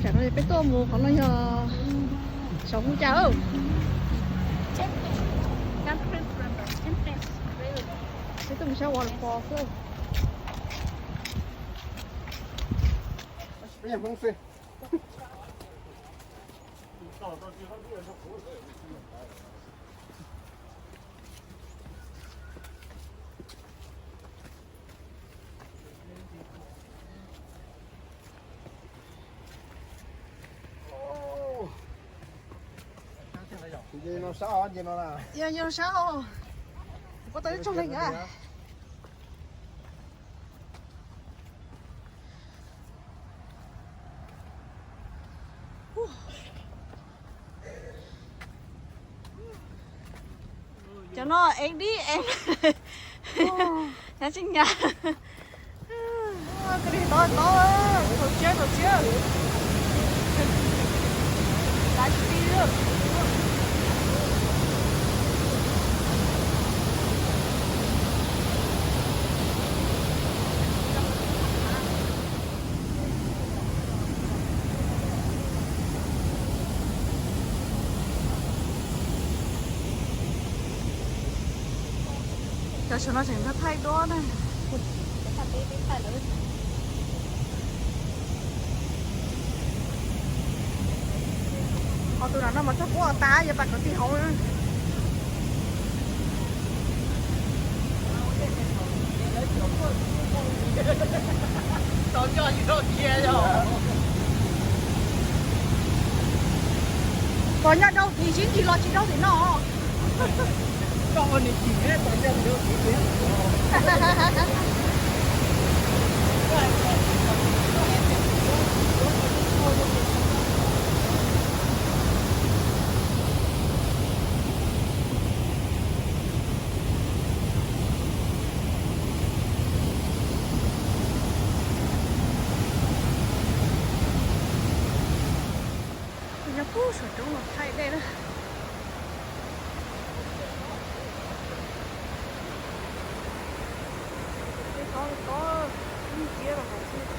Tsam no peb tuaj mus qhov no yog saum hu cas? Peb tuaj mus saib waterfall xwb. Yog, yog sab os. Kuv tau ib tsoog leeg a. Cov no ev dib ev, nyob tsis nyas. Tau tau, tau tsiab, tau tsiab. Lav tsis ti. Cov saum no tseem thaij duab na. Ho tus no mas txog puab tas yuav pais qhov twg hauv na. Tos nyob rau tim, sib ntsib los tsis rau tim no. Nyob puag saum roob no thaij dej na. Dej tob tob, ib nciab los hauv xwb.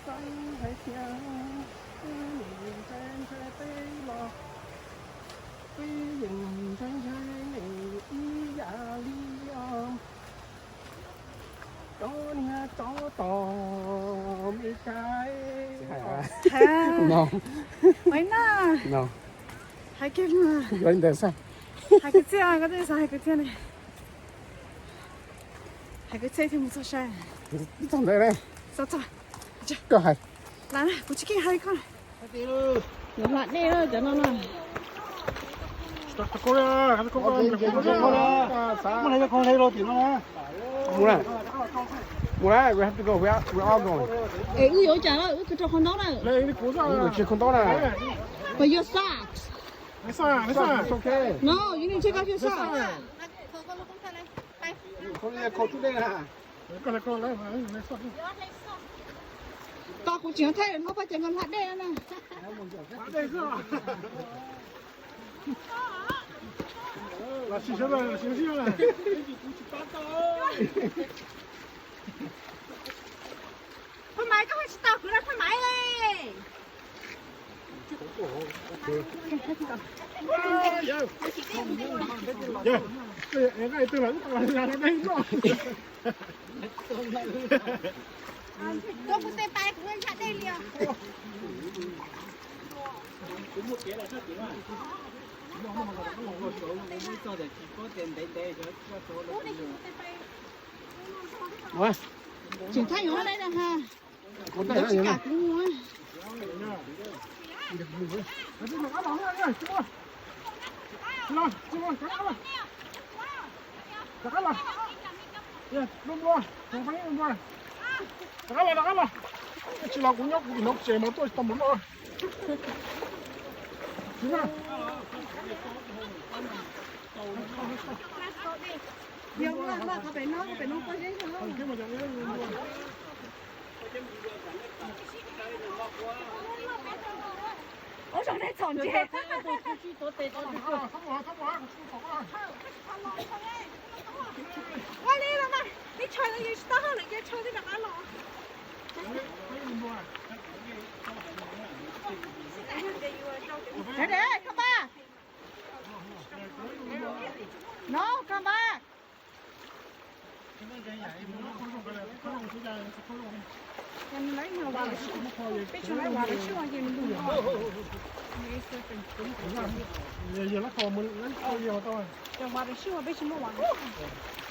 Saib hais tias ntshai ntshai peb los, peb yeej ntshai ntshai ib yam li os. Cov niag tsov tom Meskas. Hais na. Hais kiag, hais kwv txhiaj, koj twb xav hais kwv txhiaj ne. Hais kwv txhiaj thiaj mus txog sai. Txog ntawd ne. Txog, txog. Koj hais. Kuv tsis keej hais koj. Nws hla dej cov no na. Mus na, mus na, we have to go, we are, we are all going. Es wb yuav ua cas na, wb kwv rau qhov ntaub na. Wb tsis khau ntaub na. But your socks. It's okay. No, you need to take off your socks. Khau, khau tus dej na. Koj kuv tseem thaij no pab cov no hla dej na. Phaj Maiv, koj tsis tau kuv no Phaj Maiv. Koj kuv tej pais kuv ntshai dej li os. Tseem thaij yuav dej na ha. Tsis kam kuv mus. Rov qab los, rov qab los. Tsis los kuv nyob kuv tim no tsev mas tuaj tsis tau mus noj. Yog ua qhov pem no, qhov pem no pog zeb no. Ua zoo nej txhaum ntse. Txhob mus, txhob mus, txhob mus. No, come back.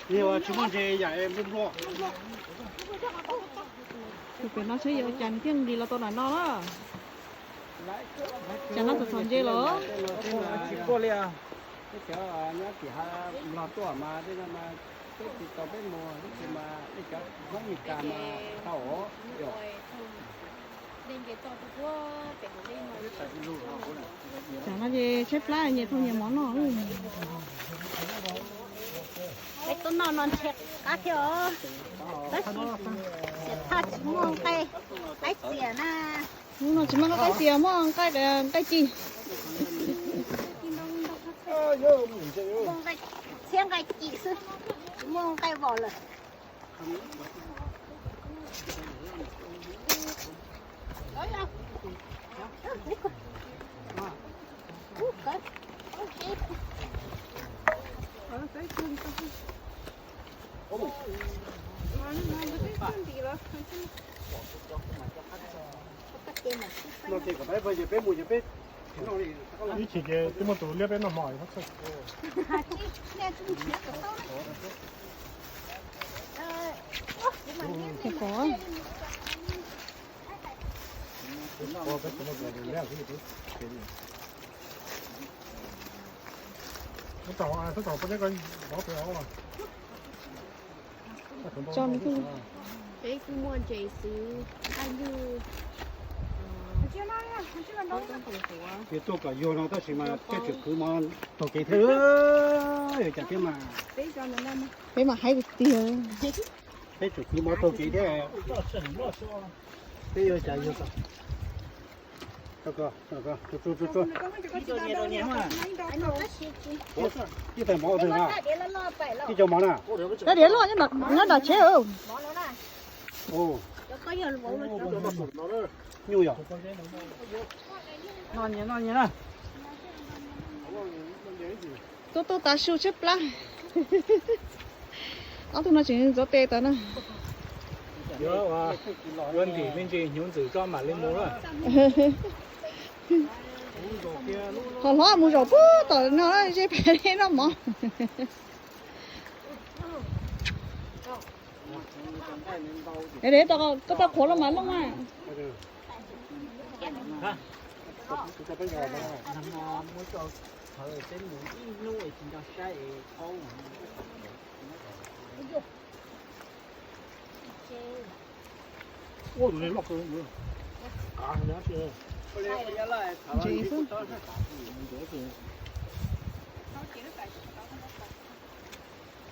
Tsis muaj ntses yam npluaj npluaj. Tus pem no saib yuav cas nws thiaj li los tau nram no na. Cas no txom txom ntse los? Tsis quaj li. Nyob tim hav los tuaj mas tej no mas peb tsis tau peb mus, tab sis mas nej cov Hmoob Mes Kas mas tau os. Tsam no ces tshaib plab nyias tau nyias mov noj. Peb tuaj noj no ntshe qab thiab os. Tab sis niam Thoj tsis muaj nqaij qaib txias na. Hnub no tsis muaj nqaij qaib txias, muaj nqaij, nqaij ci. Txhiab nqaij ci xwb, tsis muaj nqaij vos lawm. Ib chim ces twb muaj tus liab peb noj hmo. Tso nws thiaj li. Peb kuj muaj ntses xwb, nqaij nyuj. Ces tuaj kom yuag no tab sis mas peb tseem kwv mov taug kev thiab, yuav cas thiab mas. Peb mam haib tiag tiag. Peb tseem kwv mov taug kev thiab, peb yuav cas yuag. Ib tais mov, ib co mov na. Rab diav loj nyob nram tsheb. Nyuj yom. Tuaj tuaj tav su tshaib plab. Ob tug no tseem ntxuav tes tas na. Yuav ntim me ntsis hnyuv ntxwm tso mam li mus na. Ho hlob mus zaum puag tom no ze pem noj mov. Koj tau qhuav los mas looj na.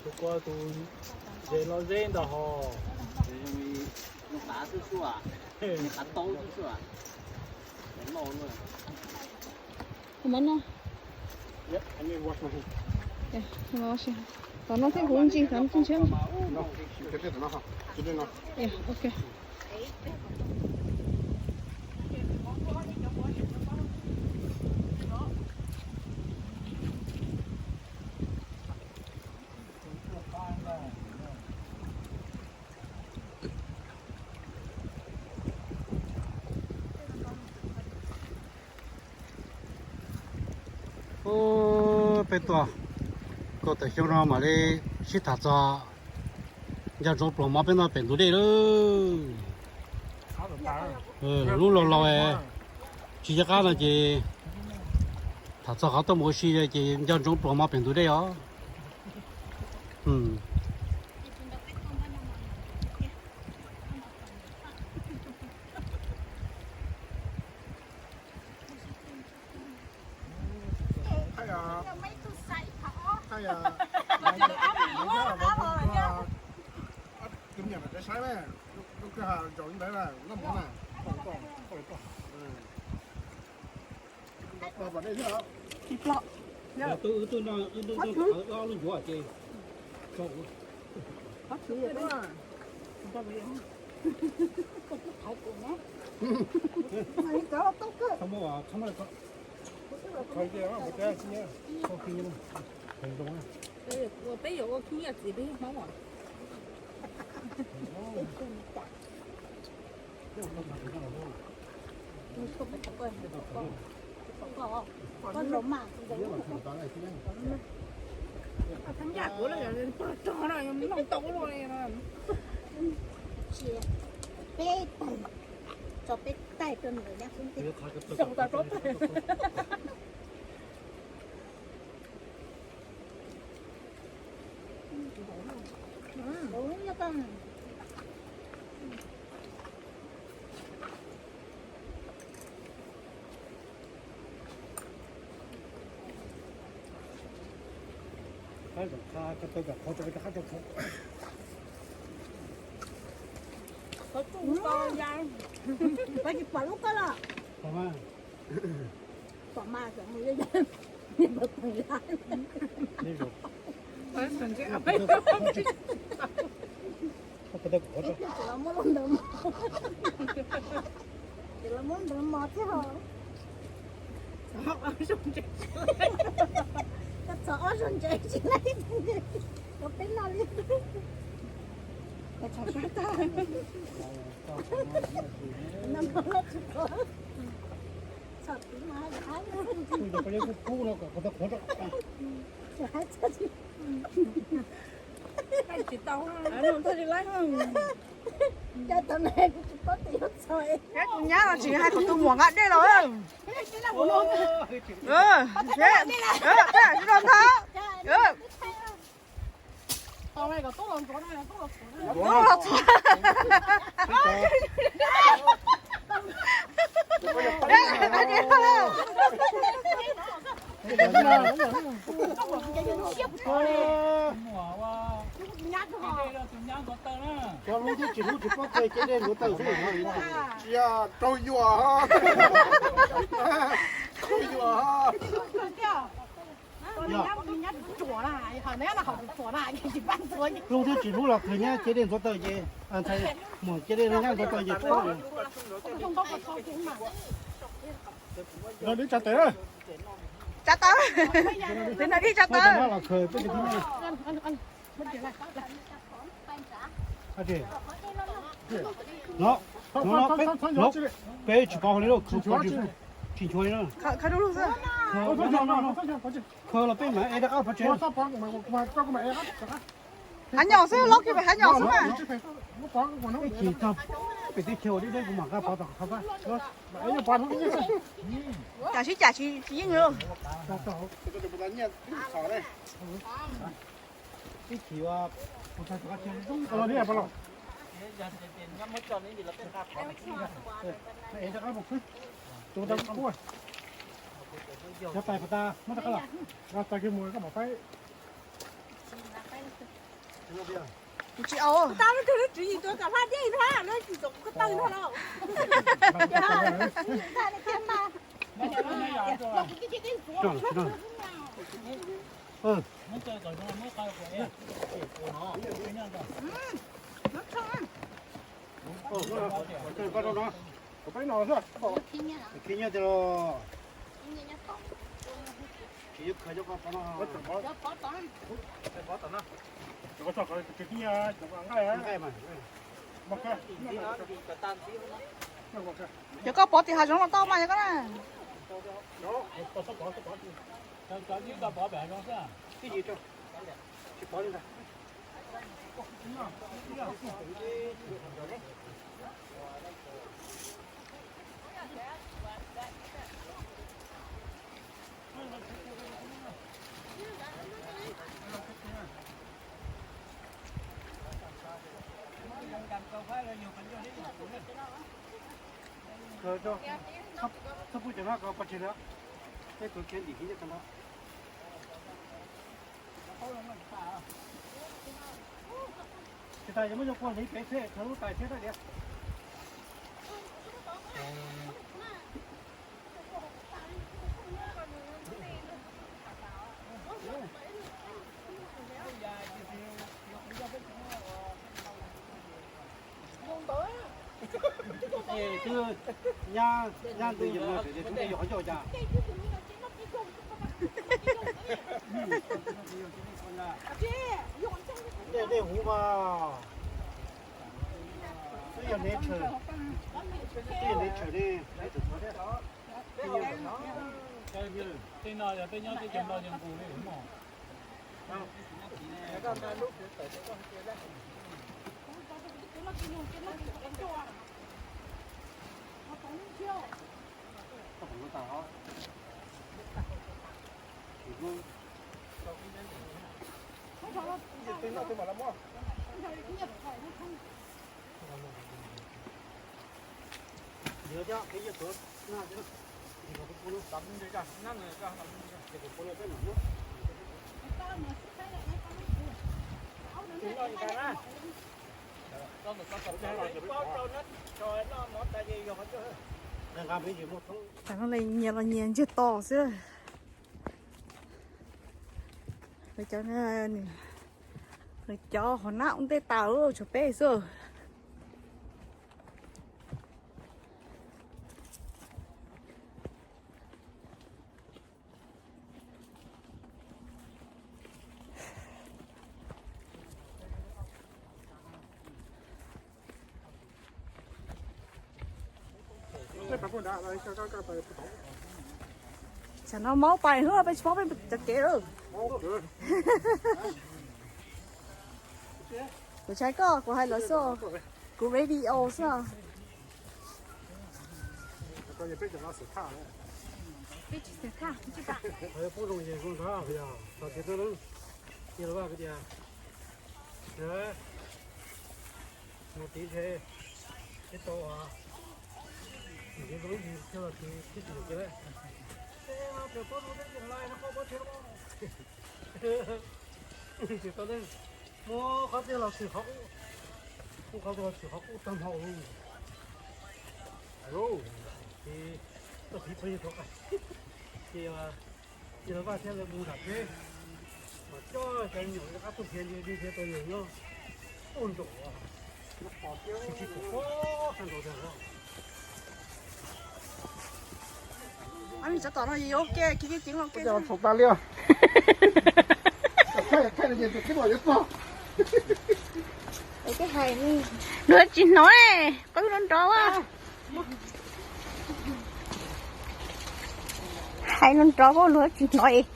Tus ko tus ze lo zeb ntag ho. Mas no. Tom no thiab kuv ntsis tom no thiab ntshiab. Ok. Peb tuaj koj tawm xyoo no mam li sib tham txog nco ntsoov pluas mov peb noj pem ntug dej lawm. Lub laus laus tsis nco qab no ces tham txog qhov tuaj mus ua si ces nco ntsoov pluas mov pem ntug dej os. Peb yuav ua khib nyiaj txiv peb Hmoob as. Thab yam kuv los yog pog rog no noj tau luaj li no. Peb taig, tso peb taig rau nws nyob xwb. Zoo tas plaub taig. Koj tsis pom lub koj los? Pom mas, pom mas, pom mas. Ces los muab lub ntawd mos, ces los muab ntawd mos thiab ho. Koj txhos ob zaug ntses tsis laib, koj peb noj li. Koj txhos sab tag. Noj mov los tsis pom. Txhos tid mas haib. Haib txhos tid. Tsis tau, tsis laib. Cas tau ne, kuv tsis paub tias yuav txhos. Tus nyab no tsis hais kom tus muam nqa dej los. Tsis los ntawd. Tub los txhuam. Cov hlub thiab tsis hlub tsis paub qhia, cia dej ntxuav taws xwb. Tsis yog raug yuam, raug yuam. Hlub thiab tsis hlub los qhia nyab cia dej ntxuav taws ces, ntxhais muam cia dej nyab ntxuav taws ces tsis paub li. Tsa taw. Tiv no dib tsa taw. No, no, peb tsis pov li, tsis nchuav li. Khaws los peb mam ev rov qab pov tsev. Hav nyom xwb, lov kiag pem hav nyom xwb mas. Ib chim txog pem teb chaws ua deb deb kuv mam nqa pov tom qhov pab. Cas sib cam tsis yeej li. Ib chim ua, kuv txhais tus qab tsia zoo. Ev rov qab mus khwb. Tus tau kub. Cov tais puas tas muab rov qab los? Tais kiag mus koj mam faib. Kuv tsis au. Tau lub twg lub tswv yim tuav kom hla dej ntag, lub tsis txom kuv ko taw ntag lauj. Khib nyiaj tiag los. Tsis yuav khaws cov ko pov no. Nqaij mas. Cov koj pov tim hav zoov los tau mas yog koj na. Tsis pov li ntag. Khaws rau, txhob pub cov no ko pov tseg lawm. Peb khaws kiag ntim kiag nyob tag nrho. Tsis tas yog muab cov kua hliv pem thiab khaws lub tais thiab rau diav. Twb nyab, nyab ntws yog no, twb yog qhov ncauj cas. Tej dej huv mas twb yog nature, twb yog nature ne. Tej no yog peb nyob teb chaws no yog nqus li mog. Tam no nyias los nyias ntsiag to xwb. Lawv cov, lawv cov hauv nab ua ntej tas tshuav peb xwb. Tsam no mob pais hwb, peb tsis mob peb cov kev lawm. Kuv tsis hais koj, kuv hais lawv xwb. Kuv radio xwb. Peb tsis xav thaj, peb tsis xav. Qhov poob zoo ces zoo ntag, yog txog kev txawb lub, cia los vaj kuv tias, mus tid ntshe tsis tau, nws zoo ib ntsis thiaj los tsis tsis mus kev lawm. Ces poob zoo teb ces lais no qhov poob thiab. Tsis tau muab qhov twg los tshwm qhov qub, muab qhov twg los tshwm qhov qub tag nrho. Ces txoj kev peb yuav rov qab, ces cia lawv vaj thiab lawv mus nram teb, mas coj cov me nyuam rov qab tuaj nrhiav nrhiav nrhiav tau yus nyob ua nraum, tsis tsis pom pob sab nraud. Tsov tom no yuav ke, kev ceev los ke. Txaus tas li os. Luag tsis hnov, qw nrov nrov. Hais nrov nrov luag tsis hnov es.